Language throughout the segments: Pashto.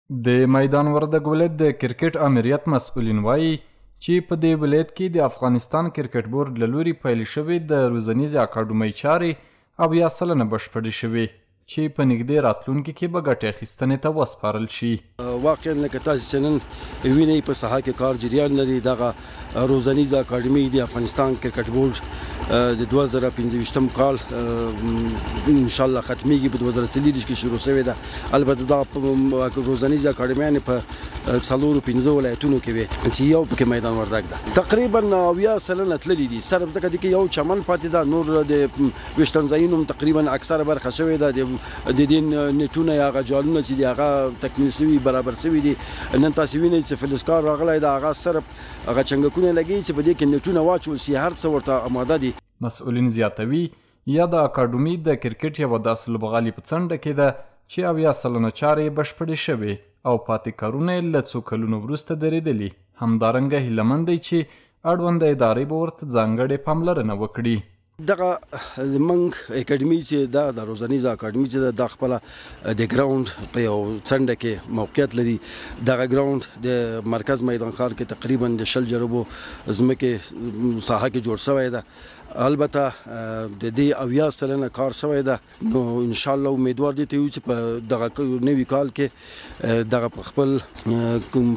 د میدان وردګ ولایت د کرکټ آمریت مسؤلین وايي چې په دې ولایت کې د افغانستان کرکټ بورډ له لوري پیل شوې د روزنیزې اکاډمۍ چارې 70% بشپړې شوې چې په نږدې راتلونکي کې به ګټې اخیستنې ته وسپارل شي. واقعا لکه تاسو چې نن وینئ په ساحه کې کار جریان لري. دغه روزنیزه اکاډمي د افغانستان کرکټ بورډ د 2025 کال ان شاء الله ختميږي، په 2024 کې شروع شوې ده. البته دا روزنیزه اکاډمیانې په څلورو پنځو ولایتونو کې وي چې یو پکې میدان وردګ ده. تقریبا 70% تللي دي، صرف ځکه دي کې یو چمن پاتې ده، نور د ویشتنځایونو هم تقریبا اکثره برخه شوې ده. د دې نیټونه یا هغه جالونه چې دي هغه تکمیل شوي، برابر شوي دي. نن تاسو وینئ چې فلزکار راغلی ده، هغه صرف هغه چنګکونه لګوي چې په دې کې نیټونه واچول شي، هر څه ورته اماده دي. مسؤلین زیاتوي، یاده اکاډمي د کرکټ یوه داسې لوبغالي په څنډه کې ده چې 70% چارې یې بشپړې شوې او پاتې کارونه یې له څو کلونو وروسته درېدلي. همدارنګه هیله من دی چې اړونده ادارې به ورته ځانګړې پاملرنه وکړي. دغه زمونږ اکاډمي چې ده، د روزنیزه اکاډمي چې ده، دا خپله د ګراوند په یو څنډه کې موقعیت لري. دغه ګراوند د مرکز میدان ښار کې تقریبا د 20 جربو ځمکې ساحه کې جوړ شوی ده. البته د دې 70% کار شوی ده، نو ان شاء الله امیدوار دي ته یو چې په دغه نوي کال کې دغه په خپل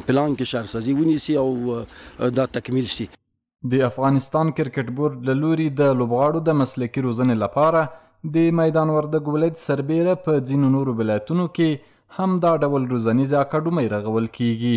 پلان کې شهرسازي ونیسي او دا تکمیل شي. د افغانستان کرکټ بورډ له لوري د لوبغاړو د مسلکي روزنې لپاره د میدان وردګ ولایت سربېره په ځینو نورو ولایتونو کې هم دا ډول روزنیزې اکاډمۍ رغول کیږي.